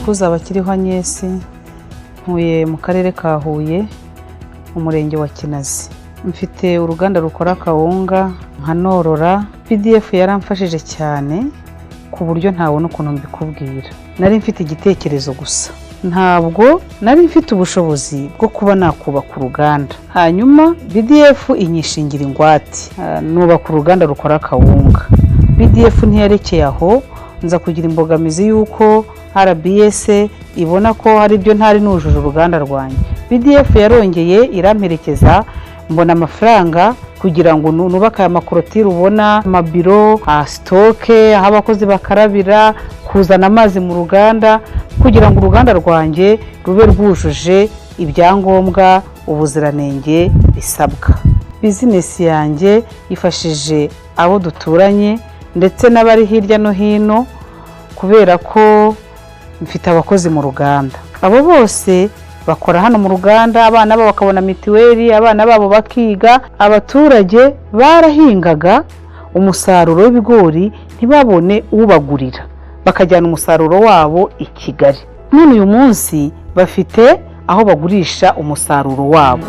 Nitwa Uzabakiriho Agnes, ntuye mu karere ka Huye, mu murenge wa Kinazi. Mfite uruganda rukora kawunga nkanorora. BDF yaramfashije cyane ku buryo ntabona ukuntu mbikubwira. Nari mfite igitekerezo gusa, ntabwo nari mfite ubushobozi bwo kuba nakubaka uruganda. Hanyuma BDF inyishingira ingwate, nubaka uruganda rukora kawunga. BDF ntiyarekeye aho, nza kugira imbogamizi y'uko RBS ibona ko hari ibyo ntari nujuje uruganda rwanjye. BDF yarongeye iramperekeza, mbona amafaranga kugira ngo nubake aya makorotire ubona, amabiro, stock, aho abakozi bakarabira, kuzana amazi mu ruganda, kugira ngo uruganda rwanjye rube rwujuje ibyangombwa, ubuziranenge bisabwa. Bizinesi yanjye ifashije abo duturanye ndetse n'abari hirya no hino, kubera ko mfite abakozi mu ruganda. Abo bose bakora hano mu ruganda, abana babo bakabona mituweli, abana babo bakiga. Abaturage barahingaga umusaruro w'ibigori ntibabone ubagurira, bakajyana umusaruro wabo i Kigali. None uyu munsi bafite aho bagurisha umusaruro wabo.